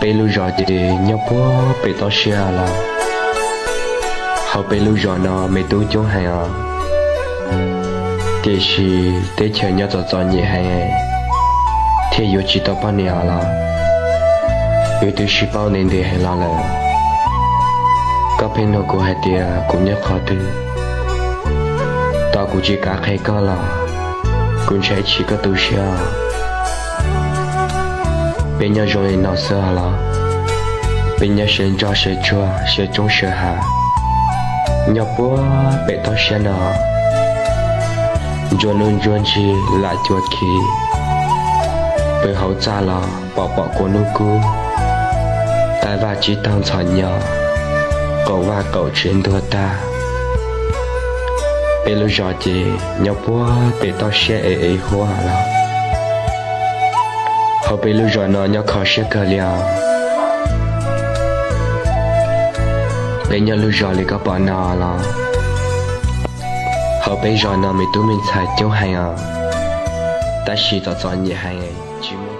Peb lub zos ces nyob puag pem toj siab los. Hauv peb lub zos no me tub coob heev os, tiam sis teb chaws nyob txom txom nyem heev, thiaj yuav tsis tau poj niam os los. Wb twb sib paub ntev ntev heev los lawm, koj pheej nug kuv hais tias kuv nyob qhov twg. Tos kuv tsis kav qhia koj los kuv ntshai ib tsam koj tu siab. Peb nyob zoo li no xwb los. Peb nyob sawv ntxov sawv tsuag sawv tshoob sawv hav, nyob puag pem toj siab no. Ntsuag nuj ntsuag ntsig lam cuag khi, pw hauv txaj los pom pom kua hnub kub, taij vaj tsib taug ntxhov nyo, qaum vaj qaum tsev ntuag tag. Peb lub zos ces nyob puag pem toj siab es es huab los. Hauv peb lub zos no nyob kho siab kawg li os. Peb nyob lub zos li koj pom no los. Hauv peb zos no me tub me ntxhais coob heev os, tab sis txom txom nyem heev, tsis muaj